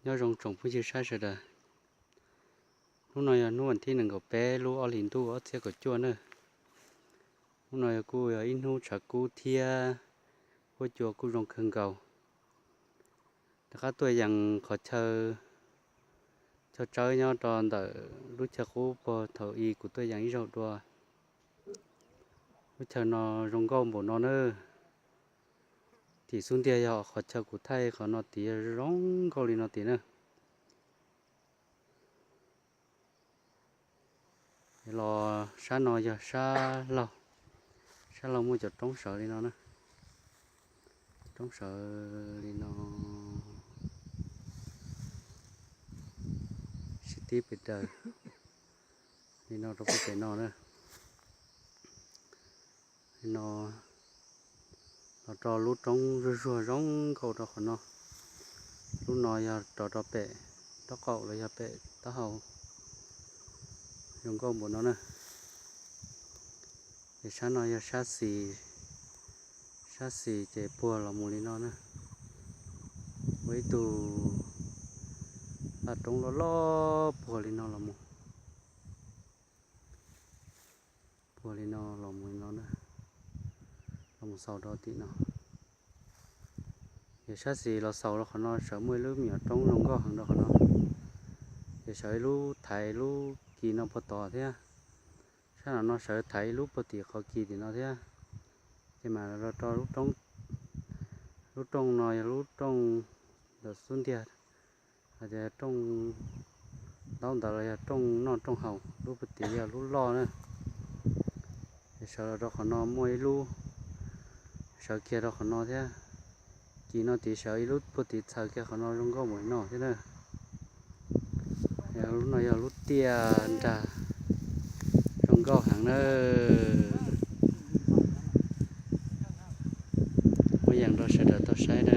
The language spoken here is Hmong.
Nyob zoo tsoom phooj ywg saib sawv daws. Hnub no yog hnub vas thib nees nkaum peb lub ob hlis ntuj ob txhiab kaum cuaj na. Hnub no yog kuj yog ib hnub tshav kub thiab huab cua kuj zoo kawg nkaus. Rov qab tuaj yees qhov chaw, chaw tsawb nyob rau ntawm lub chaw qub puag thaum ub kuv tuaj yees ib zaug dua. Lub chaw no zoo nkauj npaum no na. Tim xub ntiag yog qhov chaw kuv thaij qhov no tid zoo nkauj li no tid na. Los sab no yog sab laug, sab laug muaj cov roob sawv li no na. Roob sawv li no, sib tib pes daws li no rau pem no na. Li no los rau lub roob zuag zuag zoo nkauj rau qhov no. Lub no yog rov rau pem taub qaum los yog pem taub hau, zoo nkauj npaum no na. Ces sab no yog sab xis, sab xis ces puag los mus li no na. Ua ib tug laj roob loj loj puag li no los mus, puag li no los mus li no, los mus xaus rau tim no. Ces sab xis los xaus rau qhov no sawv muaj ib lub me nyuam roob zoo nkauj heev rau qhov no. Ces sawv ib lub thaiv lub kis no puag tod thiab. Sab no no sawv thaiv ib lub puag tim qhov kis tim no thiab. Ces mam los rau lub rooj no yog lub rooj ntawm xub ntiag, hais tias rooj ntaub ntawd los yog rooj noj rooj haus, lub puag tid yog lub loj na. Ces sawv los rau qhov no muaj ib lub, sawv kiag rau qhov no thiab. Kis no tid sawv ib lub puag tid txhaws kiag qhov no zoo nkauj npaum no thiab na. Lub no yog lub tiaj nrag zoo nkauj heev na. Muab yees rau sawv daws tau saib na.